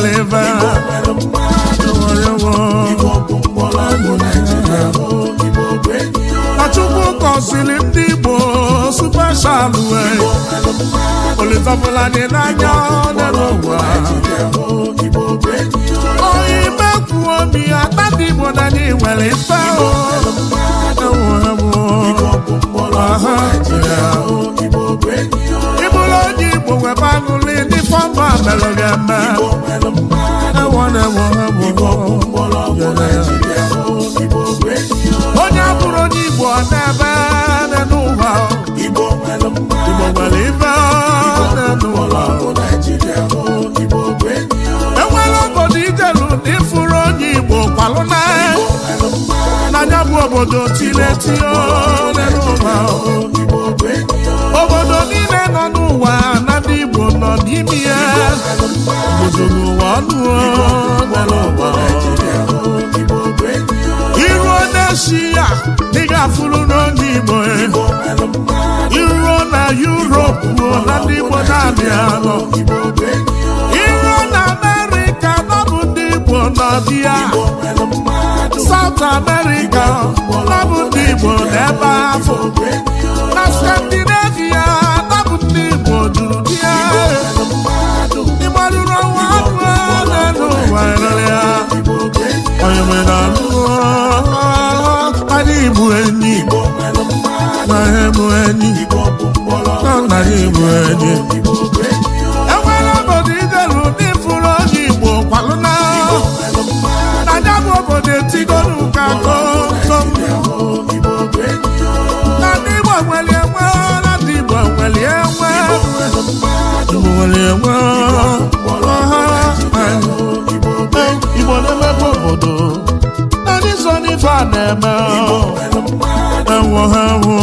nwere ife. Igbo nwere mmadụ. Igbo bụ mgbọrọgwụ Naijiria o. Igbo bụ enyi o. Na Chukwu gọziri ndị Igbo special wee. Igbo nwere mmadụ. Olitọbụla anyị n'anya n'ụwa. Naijiria o. Igbo bụ enyi o. Oyi mekwuo omi ata, ndị Igbo na anyị nwere ife o. Ewo, ewo. Igbo bụ mgbọrọgwụ Naijiria o. Igbo bụ enyi o. Ịbụrụ onye Igbo, nwebe aṅụrị ndị fọma mere gị eme. Igbo nwere mmadụ. Ewo na ewo. Igbo Ewo. bụ mgbọrọgwụ Naijiria o. Igbo bụ enyi o. Onye abụrụ onye Igbo n'ebe n'ụwa. Igbo nwere mmadụ. Igbo nwere ife n'ụwa. Mgbọrọgwụ Naijiria o. Igbo bụ enyi o. Enwere obodo ijelu na ịfụrụ onye Igbo, kwalụ na Igbo nwere mmadụ. n'anya bụ obodo tiletio n'ụwa. Igbo bụ enyi o. Obodo niile nọ n'ụwa na ndị Igbo nọ n'ime ya. Obodo n'ụwa ọnụ n'ụwa. Naijiria o. Igbo bụ enyi o. Iruo n'Eshia, ị ga-afụrụ n'onye Igbo. Igbo nwere mmadụ. Iruo na Yuropu, na ndị Igbo na-abịa anọ. Igbo bụ enyi o. Iruo na Amerịka, nọbụ ndị Igbo nọ dị ya. Igbo nwere mmadụ. South America, nọbụ ndị Igbo n'ebe afọ. Igbo bụ enyi o. Na Scandinavia, nọbụ ndị Igbo juru dị ya. Ịgbarụrụ ọnwa anụ n'elu ụwa ya. Igbo bụ enyi o. Onye nwere anụ, anyị bụ enyi. Igbo nwere mmadụ. Na anyị bụ enyi. Igbo bụ mgbọrọgwụ. Na anyị bụ enyi. Igbo bụ enyi o. Enwere obodo ijelu ndị fụrụ onye Igbo, kwalụ na Nwere mmadụ. na ya bụ obodo etigolu ka komkom. Igbo bụ enyi o. Na ndị Igbo nwere enwe, na ndị Igbo nwere enwe. Igbo nwere enwe. Igbo bụ enyi. Igbo na-emepe obodo, na ndị so n'ife a na-eme. Nwere mmadụ. Ewo, ewo.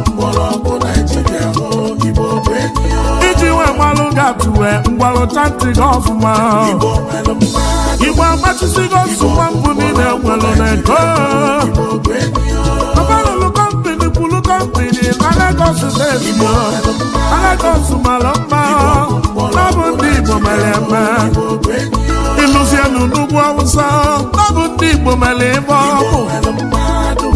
Mgbọrọgwụ Naijiria o. Igbo bụ enyi o. Iji wee gbalụ gatụwe mgbalụcha ntị gị ọfụma. Igbo nwere mmadụ. Igbo agbachisigo nsogbu mbụ niile nwere n'ego. Igbo bụ enyi o. Ọbalụlụ company kwulu company na Lagos Steeti o. Na Lagos mara mma, n'ọbụ ndị Igbo mere eme. Igbo bụ enyi o. Ịlụzienụ n'ugwu Awụsa, n'ọbụ ndị Igbo mere ebe ọkụ. Nwere mmadụ.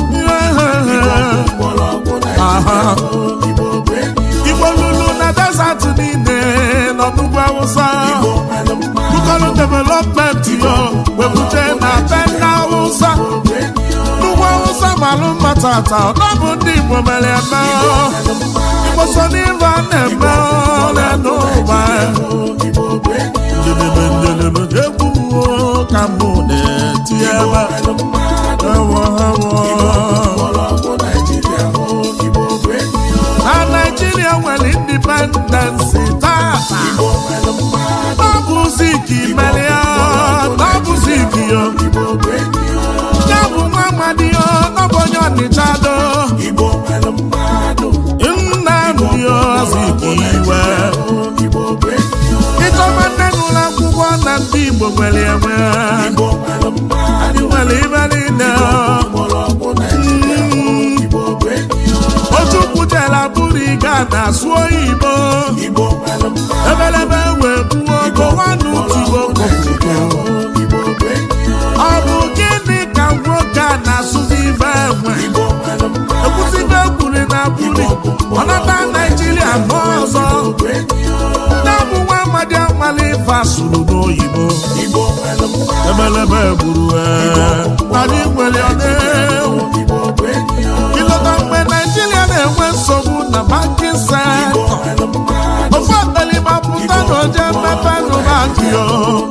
Mgbọrọgwụ Naijiria o. Igbo bụ enyi o. Igbo lulu na desert niile nọ n'ugwu Awụsa. Nwere mmadụ. Bukọlụ development yo webuje na be ndị Awụsa. Bụ enyi o. N'ugwu Awụsa malụ mma tata, n'ọbụ ndị Igbo mere eme. Igbo so n'ife a na-eme n'ụwa. Igbo bụ enyi o. Njedebe njedebe egwu m ka mụ na-eti ebe. Ewo, ewo. Mgbọrọgwụ Naijiria o. Igbo bụ enyi o. Na Naijiria nwere independence tata, Igbo nwere mmadụ. n'ọbụ Zik mere ya, n'ọbụ Zik yo. Igbo bụ enyi o. Ya bụ nwa amadi yo, n'ọbụ onye Ọnịcha do. Igbo nwere mmadụ. Nnamdi Azikiwe. Igbo bụ enyi o. Ịchọba nne n'ụlọ akwụkwọ, na ndị Igbo nwere enwe. Igbo nwere mmadụ. Anyị nwere ibe niile. Mgbọrọgwụ Naijiria o. Igbo bụ enyi o. Ojukwu jere bụrụ ịga na-asụ oyibo. Igbo nwere mmadụ. Ebelebe wee gbuo Gowanu tigbo kopuko. Igbo bụ enyi o. Ọ bụ gịnị ka nwoke a na-asụzi ife enwe? Igbo nwere mmadụ. Ekwusibe ekwuri na buri ọnata Naijiria n'ọzọ. Bụ enyi o. Na-abụ nwa amadi amali ife asụrụ n'oyibo. Igbo nwere mmadụ. Ebelebe gburu anyị nwere ọdịwu. Igbo bụ enyi o. Ịlọta mgbe Naijiria na-enwe nsogbu na banking sector, Nwere mmadụ. ofe ọkalịma pụta na oje mmepe nụ bank o.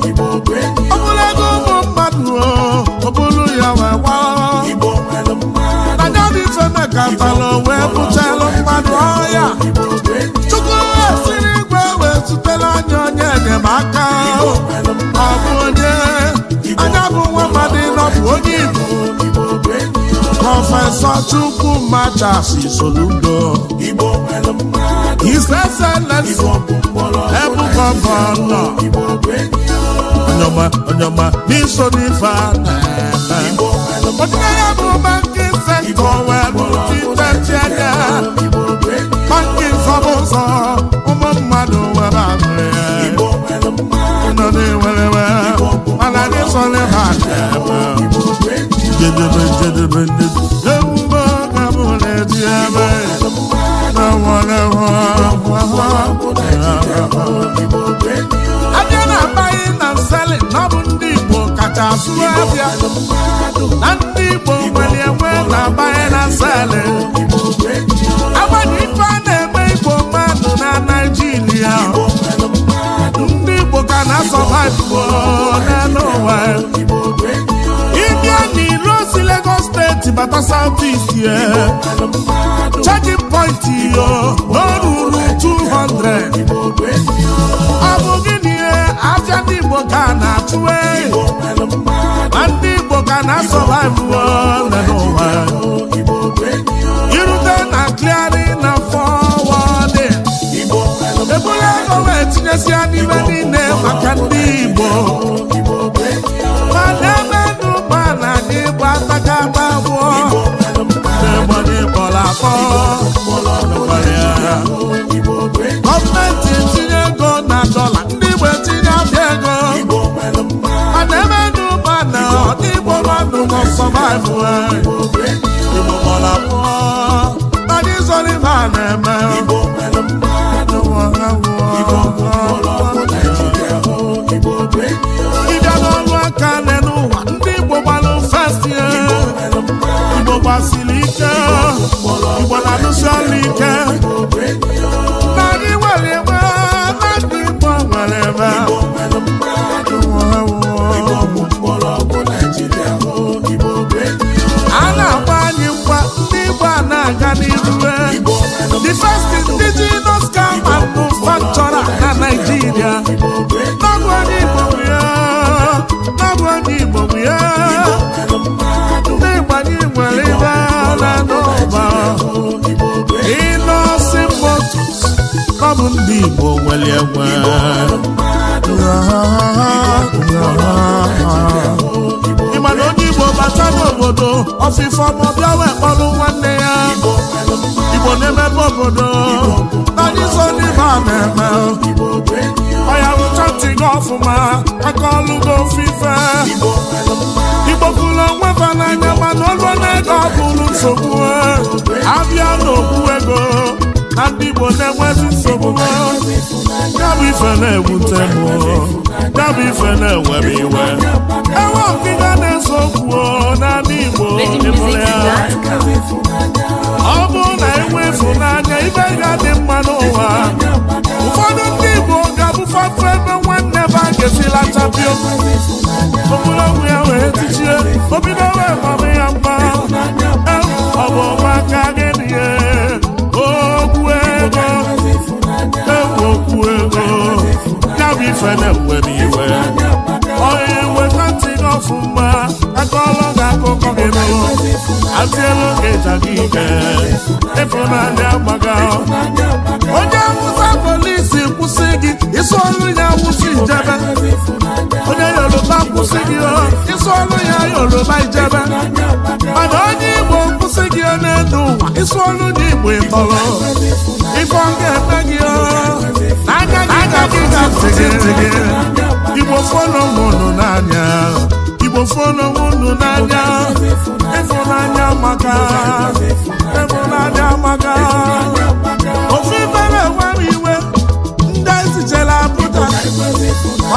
Igbo bụ enyi. Ọ bụrụ ego ụmụ mmadụ o, ọ bụrụ ya wee gbaa. Igbo nwere mmadụ. Na dị ife mekatara wee bụchalụ mmadụ ọya. Igbo bụ enyi. Chukwu esiri igwe wee zutere anya onye enyemaka. Ọ bụ onye anya bụ nwa mmadụ nọ bụ onye Igbo. Igbo bụ enyi o. Professor Chukwuma Charles Soludo. Igbo nwere mmadụ. His Excellency. Igbo bụ mgbọrọgwụ. Ebu Governor. Igbo bụ enyi o. Onyoma, onyoma n'iso n'ife a na-eme. Igbo nwere mmadụ. Ọdịnaya bụ banking sector wee bụrụ anya. Igbo bụ enyi. Banking sọbụ ụzọ ụmụ mmadụ were aṅụrị. Igbo nwere mmadụ. Nọ na-ewere. na-eme. Igbo bụ enyi. Jedebe jedebe jedebe emume ka mụ na-eji ebe Mgbọrọgwụ Naijiria, Igbo bụ enyi. Abịa na buying na selling, na ọ bụ ndị Igbo kacha asụ abịa na ndị Igbo nwere enwe na buying na selling. Igbo bụ enyi. Agbanyeghị ife a na-eme Igbo mmadụ na Naijiria, Igbo nwere mmadụ. ndị Igbo ka na-survive n'elu ụwa. Igbo bụ enyi. Ịbịa n'ilo si Lagos State bata South East ye, Nwere mmadụ. charging point yo na o ruru 200. Igbo bụ enyi. Ọ bụ gịnị? Afịa ndị Igbo ka a na-achụ e. Igbo nwere mmadụ. Ma ndị Igbo ka na-survive n'elu ụwa. Igbo bụ enyi. Irute na clearing na forwarding, Igbo nwere ebulu ego wee tinyesia n'ime niile maka ndị Igbo. Igbo bụ enyi. Mana emenu mana anyị bụ atakata abụọ. Igbo nwere mmadụ. N'egbe kpọrọ akpọ. Mgbọrọgwụ Naijiria, Igbo bụ enyi. Gọọmenti etinye ego na dọla, ndị Igbo etinye abịa ego. Igbo nwere mmadụ. Mana emenu mana ndị Igbo mmadụ nọ survive. Igbo bụ enyi. Igbo kpọrọ akpọ, anyị zọrọ ife a na-eme. Igbo nwere mmadụ. Igbo bụ mgbọrọgwụ Naijiria, Igbo bụ enyi. Ịbịa n'ọrụ aka n'ụwa, ndị Igbo gbalụ first ye. Igbo nwere mmadụ. Igbo gbasiri ike, Igbo na-alụsi ọrụ ike. Igbo bụ enyi. Na anyị nwere ebe, na ndị Igbo nwere ebe. Igbo nwere mmadụ. Igbo bụ mgbọrọgwụ Naijiria, Igbo bụ enyi. A na-agba anyị mgba, ndị Igbo a na-aga n'iru. Igbo nwere The first indigenous car manufacturer na Nigeria, Igbo bụ enyi. n'ọbụ onye Igbo bụ ya, n'ọbụ onye Igbo bụ ya. Nwere mmadụ. Ndị Igbo, anyị nwere ibe na n'ụba. Igbo bụ enyi. Innoson Motors, ọ bụ ndị Igbo nwere enwe. Mmadụ. Ị ma na onye Igbo bata n'obodo ọfịfọ ma ọ bịa wee kpọrọ nwanne ya. Igbo nwere mmadụ. Igbo na-emepe obodo, anyị so n'ibe a na-eme. Igbo bụ enyi. Ọya, rụcha ntị gị ọfụma aka ọlụ gị ofufe. Igbo nwere mmadụ. Igbo fụrụ onwe fa n'anya, mana olu na-ego ọ bụrụ nsogbu. Abịa n'okwu ego, na ndị Igbo na-enwezi nsogbu. Ya bụ ife na-ewute m, ya bụ ife na-ewe m iwe. Enwe ọkịga na-ese okwu n'ala Igbo, ịfụrụ ya. Ọ bụrụ na enwe ịfụnanya, ife ga-adị mma n'ụwa. Ụfọdụ ndị Igbo ga-abụfafu ebe nwanne ba ga-esi lachapio ogologo ya wee tichie obido wee mama ya mma. Ọ bụ maka gịnị? Okwu ego, ewu okwu ego, ya bụ ife na-ewe m iwe. Onye weta ntị gị ọfụma akọọlọ gị akụkọ gị nụ atielu gị ịja gị ike. Ịfụnanya gbaga. Onye Awụsa, polisi kwụsị gị, ịsụ ọrụ ya wụsị njebe. Onye Yoruba kwụsị gị, ịsụ ọrụ ya Yoruba ijebe. Mana onye Igbo kwụsị gị n'elu ụwa, ịsụ ọrụ ndị Igbo ịtọrọ ife ọ ga-eme gị n'anya gị ga-afụzi ntị gị. Igbo, fọlọ mụnụ n'anya. Igbo, fọlọ mụnụ n'anya. Ịfụnanya maka ịfụnanya maka ofu ifere enwere iwe. Ndị ezichere Abuja,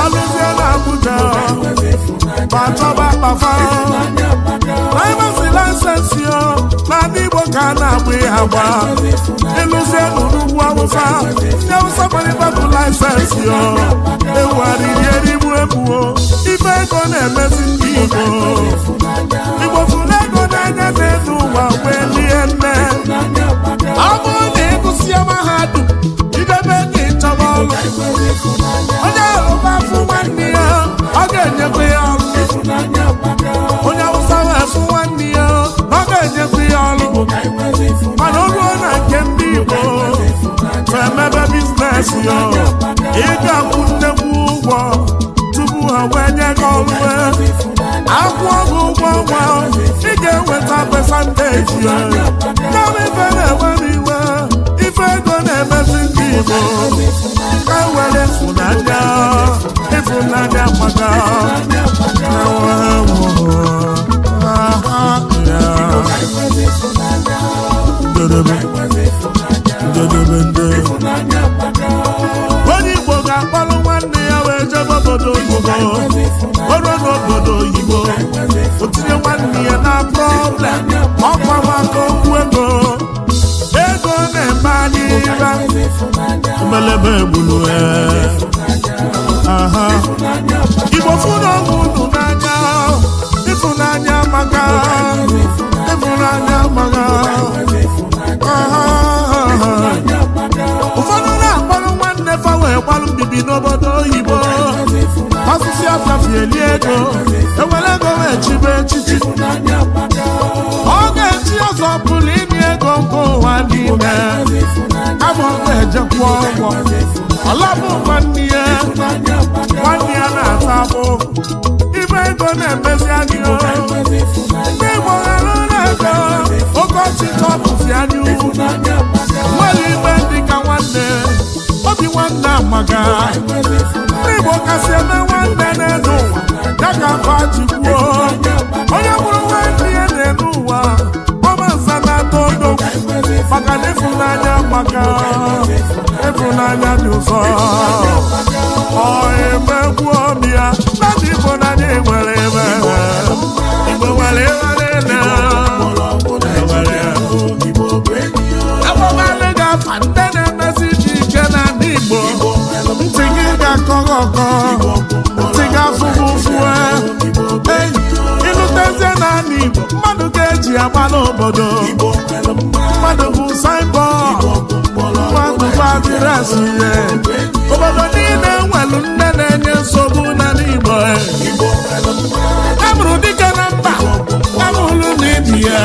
ọlụzie na Abuja ma chọba akpafa drivers license yo n'ala Igbo ka a na-agba ihe agba. Ịlụzie n'ugwu Awụsa, ndị Awụsa nwere bụ license yo. Ewugharịrị erigbu egbuo. Ife ego na-emezi ndị Igbo. Igbo fụrụ ego n'anya n'elu ụwa wee lie nne. Ọ bụrụ na ịgụsịa mahadum, idebe gị chọba ọrụ, onye Yoruba fụ nwanne ya, ọ ga-enyekwa ya ọrụ. Onye Awụsa wee fụ nwanne ya, ọ ga-enyekwa ya ọrụ. Mana o ruo na nke ndị Igbo emebe business yo, ị ga-akwụ nnekwu ụgwọ tupu ha wee nye gị ọrụ. Akwụọ gị ụgwọ ọnwa, ị ga-eweta percentage ya. Ya bụ ife na-ewe m iwe. Ife ego na-emezi ndị Igbo. Ka were ịfụnanya, ịfụnanya maka kpọrọ nwanne ya wee jebe obodo oyibo. O ruo n'obodo oyibo, o tinye nwanne ya na problem. Ọkwa maka okwu ego. Ego na-eme anyị ibe mbelebe egbulu. Aha. Igbo, fụrụ onwe unu n'anya. Ịfụnanya maka ịfụnanya maka. Aha. Ụfọdụ na-akpọrọ nwanne fa wee gbalụ mbibi n'obodo oyibo. Asụsụ afafieli ego, ewere ego wee chibe echichi. Ọ ga-echi ọzọ pụrụ inye ego nke ụwa niile, kama ọ ga-ejekwa ọgwọ ọlabụ nwanne ya. Nwanne ya na-ata abụ ibe ego na-emezi anyị o. Ndị Igbo ghara na-ego oke ọchịchọ bụzi anyị ukwu. Nwere igbe dị ka nwanne, obi nwanne amaga. Ndị Igbo kasị eme nwanne n'elu ụwa, ya ka afọ ji kwuo, onye bụrụ nwanne ya n'elu ụwa, ọma nza na-atọ odogwu, maka na ịfụnanya, maka ịfụnanya dị ụzọ. Ọ emegbu obi ya na ndị Igbo na anyị nwere ebe. Igbo nwere ebe niile. Nwere akpọmalụ ga-afa ndị na-emesi ji ike na ndị Igbo. Ntị gị ga-akọ gị ọkọ, ntị gị afụghị ụfụ. Ei, ịlụtezie n'ala Igbo, mmadụ ga-eji agba n'obodo. Mmadụ bụ signboard, mmadụ bụ address. Ihe obodo niile nwere nne na-enye nsogbu n'ala Igbo. A mụrụ dike na mba, a mụrụ n'India.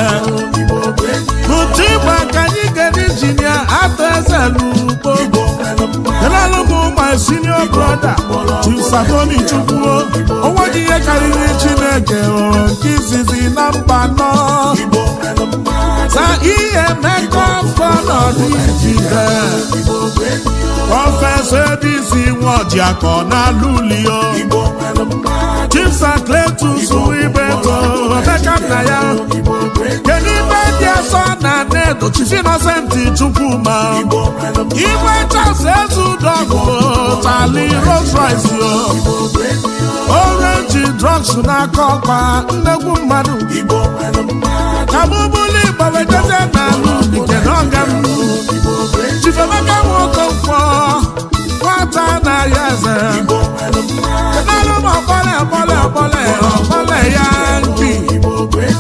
N'otu Igbo ka anyị ga-eji injinia atọ eze n'ugbo. Kenalụ bụ my senior brother, Chief Satoni Chukwu. Onweghị ihe karịrị Chineke o, nke izizi na mba nọ. Sa ihe mmekọ fọnọdụ ijide Professor Ebisi Nwojiakọ na Lulio, Chief Sir Cletus Ibeto, Emeka nna ya. Kedu ibe dị asọ na Nedo, Chief Innocent Chukwuma, Igwe Charles Ezudogwu, Charlie Rolls Royce o, Orange Drugs n'aka ọkwa, nnegwu mmadụ. Ka mụ bụlụ Igbo wee jezie n'ala nke n'ọga m, Chief Emeka Nwokonkwọ, nwata na ya eze. Kenalụ m ọkpọle ọkpọle ọkpọle ọkpọle ya nki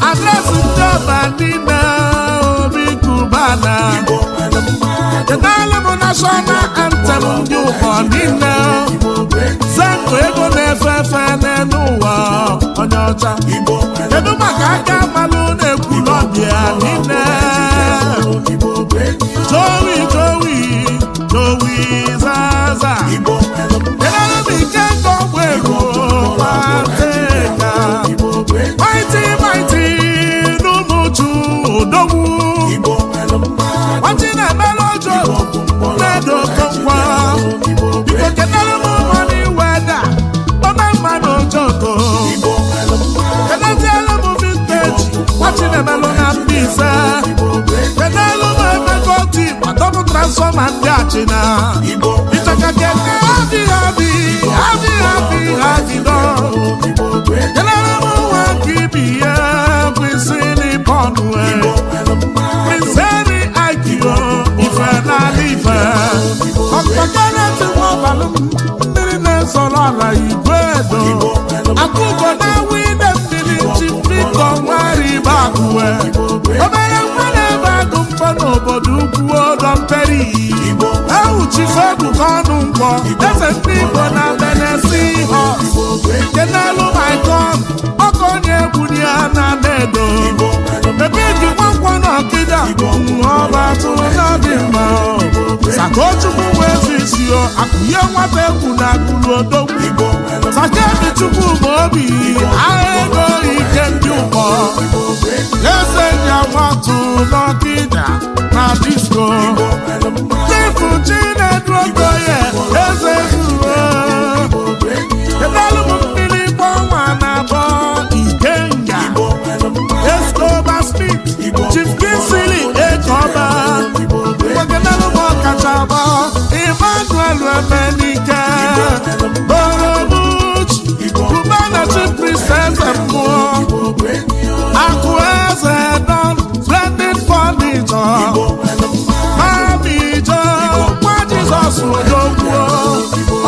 address ndị ọba niile, Obi Cubana. Kenalụ m national anthem ndị ụkọ niile, Zenko ego na-efe efe n'elu ụwa, onye ọcha. Kedu maka aka mmalụ na-ekwu n'ọbịa niile? Jowi Jowi Jowi Zaza. Kenalụ m ike nke ọgwụ ego Nwateka Mighty Mighty n'Ụmụchu Odogwu. Nwachi na-emere ojo na-edo Okonkwo. Biko kenere m money weda ome mmanụ ojoko. Kenezielu m vintage nwachi na-emelụ na Mbaise. Kenelu m Emeka Oti, double transformer ndị Achịna. Ịchaka kene happy happy happy happy happy dọ. Kenere m nwa nke ibi ya kwesịrị n'ịpọnụ. Prince Henry Aikio ife n'ala ife. Ọkpakọrọ nwabalụ m mmiri na-ezoro ala igwe edo akụkọ na-ewu ide mmiri. Chifiko nwaribe akụwe obere nwa na-ebe agụ mkpọ n'obodo ukwu ọdọ mperi ewu. Chife ebuka ọnụ nkwọ, eze ndị Igbo na Benesi Hot. Kenelu Maikon ọkọ onye egbuni ya na Nedo ebe iji nwankwọ na Ọkịja ọba tụrụ n'ọdị mma. Sakochukwu wee zi isi o akụnye nwata egwu na agụrụ odogwu. Sakebi Chukwu ma obi agha ego ike ndị ụkọ eze nyamatụ n'Ọkịja na disco. Chifu Chinedu Okoye, eze zuo. Kedalụ m mmiri gbanwa na abọ Ikenga Escobar Smith, Chief Kingsley Ekeọba. Nwekenalụ m ọkacha agba Emmanuel Emenike.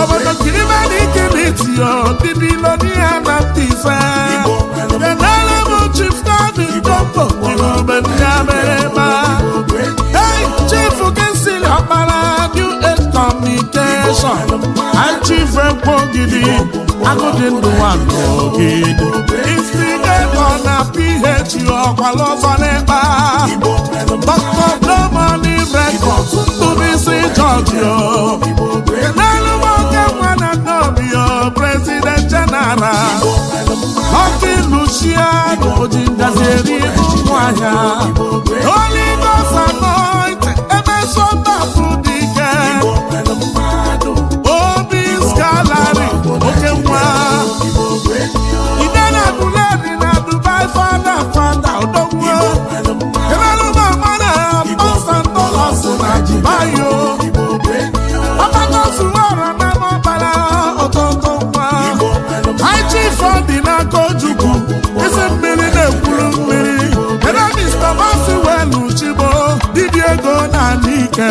Obodo kiribe na ikiriti yo, ndị billionaire na Mbaise. Kenere m Chief David Jumbo, igurube ndị Amerịma. Hey, Chief Kingsley Ọkpara, New Age Communication. And Chief Ekwogidi, Agụdị Ndụ Nwandogidi. Instigator na PH ọkwala ọzọ n'ịkpa. Dr. Blomani Records, Ndubisi George yo. Kenelu m oke nwa na Nnobio, President General. Lucky Luciano, oji ngazi eri ụmụahịa. Holy Ghost anointing, Emeso Dike. Obi Scalari, oke nwa. Ide na Buledi na Dubai, fada fada odogwu. Kenelu m amana, pounds and dollars na Dubai o. Ọgbakọsụwara na mọbara ọtọtọ nwa. High Chief dị n'aka Ojukwu, isi mmiri na-ekwuru mmiri. Ebe Mr. Maxwell Chibo, dibịa ego na Nike.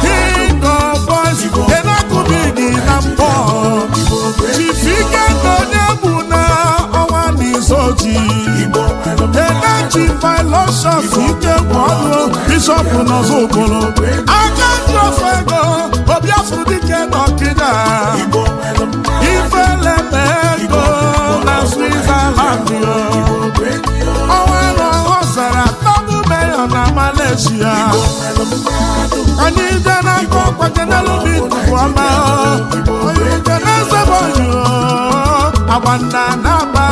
King of Boys, Enakubigi na mbọ. Chief Ikenna onye bụ na ọnwa n'izoji. Enechi Philosoph ike bụ ọnụ, Bishop n'Ọzọbụlụ. Aka ji ofe ego, Obiafuru dike n'Ọkịja. Ifeleme ego na Switzerland yo. Ọnwa na ọzara tọbụ mayor na Malaysia. Anyị je n'aka ọkwa jenelu ikuku ọma. Onye je n'ezebonyi agbanda na-agba.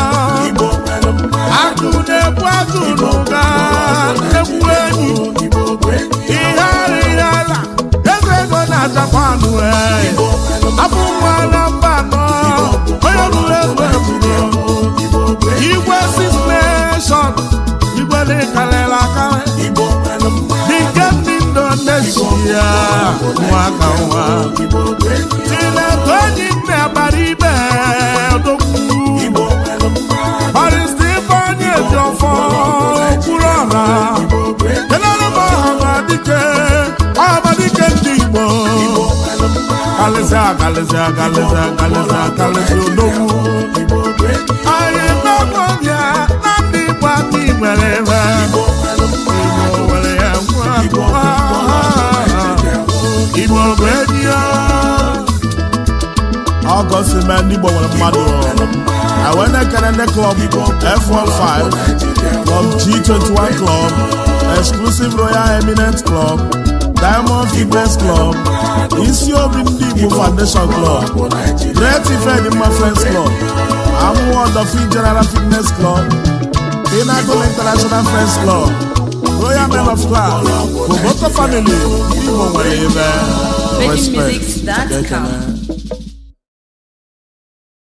Akụ na-egbu agụ n'ụga egbu enyi. Ihe ara ihe ala eze ego na Japan wee. Afọ nwa na mba anọ onye bụrụ egwu eburu. Igwe Six Nation, igwe n'ịkarịrị akarị. Dike ndị Indonesia, nwa ka nwa. Tinetụ enyi nne gbara ibe odogwu. Barrister Ifeanyi Ejiofor, kwuru ọra. Kenelu m Ọhamadike, Ọhamadike ndị Igbo. Kalịsịa, kalịsịa, kalịsịa, kalịsịa, kalịsịa odogwu. Anyị na-egwu na ndị Igbo anyị nwere ebe. Igbo nwere ya nwa. Igbo bụ enyi ya. Ọgọst mee ndị Igbo nwere mmadụ. I wee na-ekele ndị club F15 Club, G21 Club, Exclusive Royal Eminent Club, Diamond Fitness Club, Isi Obi Ndị Igbo Foundation Club, Great Ifedimma Friends Club, Amụwa Odofin General Fitness Club, Pinnacle International Friends Club, Royal Men of Class, Koboko Family. Ndị Igbo nwere ebe. Respect. VeggieMusics.com. Ekene.